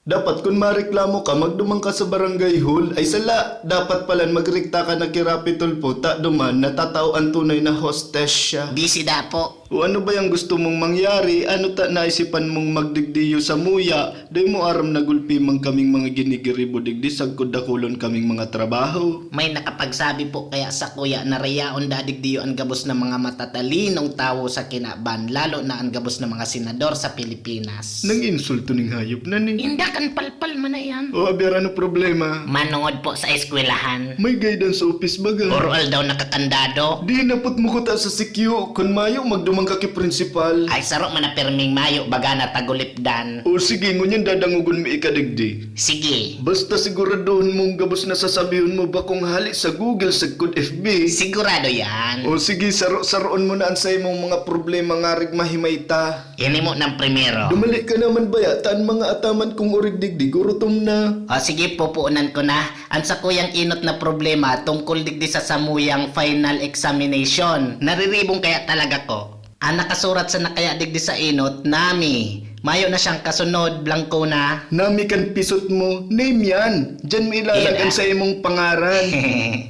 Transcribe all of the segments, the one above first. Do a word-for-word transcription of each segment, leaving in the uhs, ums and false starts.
Dapat kun mareklamo ka, magduman ka sa barangay hall. Ay sala, dapat palan magrekta ka na ki Rapi Tulfo, ta duman natatao an tunay na hostesya. Busy dapo. O ano ba yang gusto mong mangyari? Ano ta naisipan mong magdigdiyo sa muya? Dai mo aram na gulpi man kaming mga ginigiribo digdi sagkod dakulon kaming mga trabaho. May nakapagsabi po kaya sakuya na rayaon da digdiyo an gabos na mga matatalinong tawo sa kinaban, lalo na an gabos na mga senador sa Pilipinas. Nang-insulto ning hayop na ni. Inda kan palpal man na iyan. O, aber, ano problema? Manongod po sa eskwelahan. May guidance office baga? Oroaldaw nakakandado. Di napot mo kuta sa sikyo. Kun mayo, magduman ka ki principal. Ay, saro man na pirming mayo, baga na tagulipdan. O sige, ngunyan dadangogon mi ika digdi. Sige. Basta siguradohon mong gabos na sasabihon mo bakong hali sa Google sagkod F B. Sigurado yan. O sige, saro-saroon mo na an saimong mga problema ngarig mahimay ta. Ini mo nang primero. Dumali ka naman baya, ta an mga ataman kong orig digdi gurutom na. O sige, pupuunan ko na. An sakuyang inot na problema tungkol digdi sa samuyang final examination. Nariribong kaya talaga ko. An nakasurat sana kaya digdi sa inot, Nami. Mayo na siyang kasunod, blangko na. Nami kan pisot mo, name yan. Diyan mo ilalag Yan, an ah. sa imong pangaran.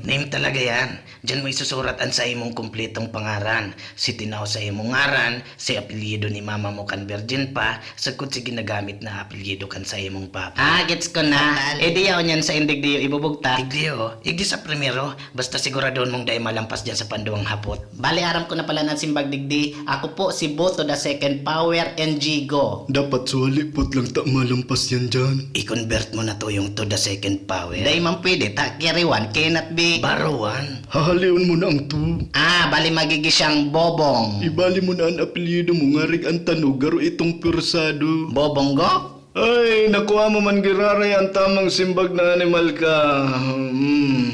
Name talaga yan. Diyan mo isusurat an sa imong kumpletong pangaran. Si tinaw sa imong ngaran, si apelyido ni mama mo kan virgin pa, sagkod si ginagamit na apelyido kan sa imong papa. Ah, gets ko na. Fatal. Eh, di yaon yan sa indigdiyo ibubugtak. Igdiyo, igdi sa primero, basta siguradon mong dai malampas diyan sa panduwang hapot. Bali, aram ko na pala nan simbag digdi. Ako po si Bo to the second power, N G go. Dapat suwali pot lang ta malampas yan dyan. I-convert mo na to yung to the second power. Dai man pwede, ta carry one cannot be. Borrow one. Hahalion mo na ang to. Ah, bali magigi siyang Bobong. Ibali mo na an apelyido mo, ngarig an tanog, garo itong pwersado. Bobong go? Ay, nakuha mo man giraray an tamang simbag na animal ka. Hmm,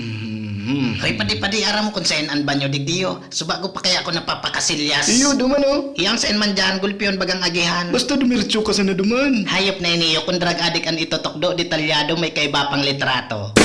hmm. Hoy, padi-padi, aram mo kung saen an banyo digdiyo? Subago pa kaya ako napapakasilyas. Iyo, duman, oh. Iyang saen man dyan, gulpiyon bagang agihan. Basta dumiretso ka sana duman. Hayop na iniyo, kung drug addict an itotukdo, detalyado, may kaiba pang litrato.